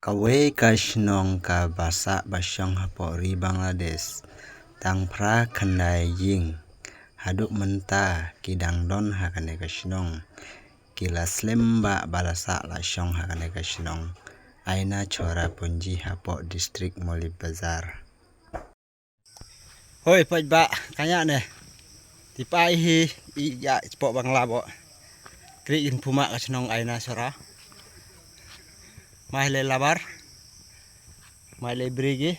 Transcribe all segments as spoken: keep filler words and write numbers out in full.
Kawei ka shnong kaba sah ba shong hapoh ri Bangladesh. Tang phra khyndai ïing haduh mynta ki dang don ha kane ka shnong. Ki la slem bha ba la sah la shong ha kane ka shnong. Aina Chora Punji hapoh district Maulimbazar. Hoi, pait ba kanya ne. Tipa ihi i ya spok Bangla bo. Kri in puma ka shnong Aina Chora. Mai le labar. Mai le brigi.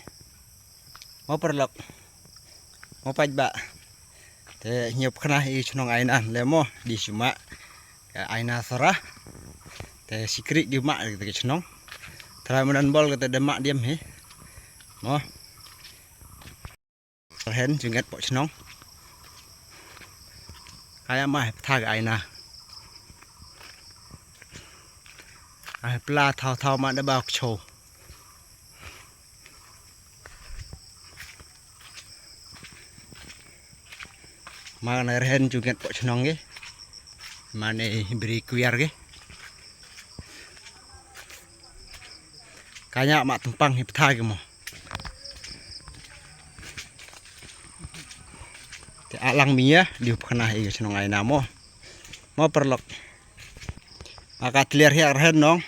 Mo perlok. Mo pait ba. Te nyop kena i shnong Aina le mo di suma. Ka Aina Chora. Te sikri di ma ki shnong. Trai manan bol kata demak diam hi. Mo. Rhen ju nget pok shnong. Kaya ma he ptha ga Aina. Ai pla thau thau ma da ba kcho. Ma na rhen ju nget pok shnong ge. Ma ne bri kuiar ge. Kanya ma tempang hi ptha ge mo. Te alang mia di upkhana i shnong Aina mo. Mo perlok. Ma ka tliar hi arhen nong.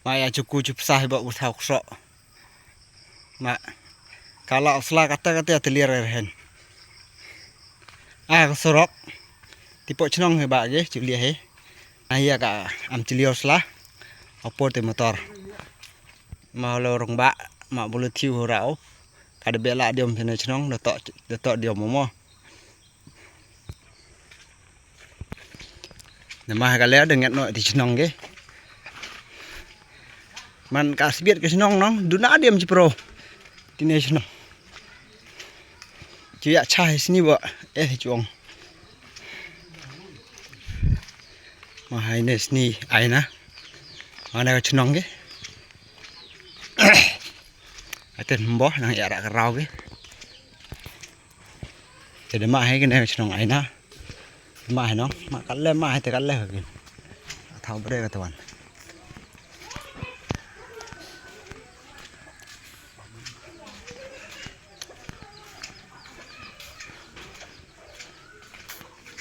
Ma ya chuku chupsa hi ba u thau kso. Ma kala usla kata kata ya tliar arhen. Ah, sorok. Tipo chnong hi ba ge chulia hi. Ah, ya ka am chulia usla. Apo te motor. Ma lo rong ba ma bulu thiu ho rau. Ka de bela diom sene chnong de to de to diom mo. Nama ka le de nget no ti chnong ge. Man ka sbiet ke chnong nong duna diom chi pro. Ti ne chnong. Chi ya cha hi sni bo eh chuong. Ma hai ne sni Aina. Ma ne ka chnong ge. Aten mbo nang ya ra ka rau ge. Te de ma hai ke ne chnong Aina. Ma hai nong, ma ka le ma hai te ka le ka kin. Thau bre ka tawan.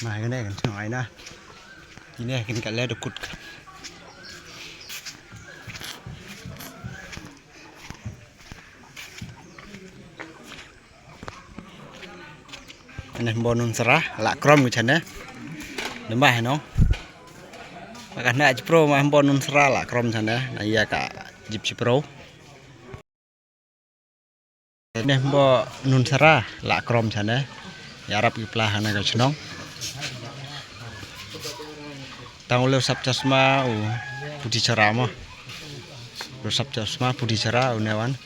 Ma hai ke ne chnong Aina. Ine kin ka le de kut. Ane mbo nun sra la krom ki chane. Dema heno. Maka na chipro ma mbo nun sra la krom chane. Na iya ka jip chipro. Ane mbo nun sra la krom chane. Yarap ki pla hana ka chnong. Tang u leu sap chasma u puti chara mo. Leu sap chasma puti chara u newan.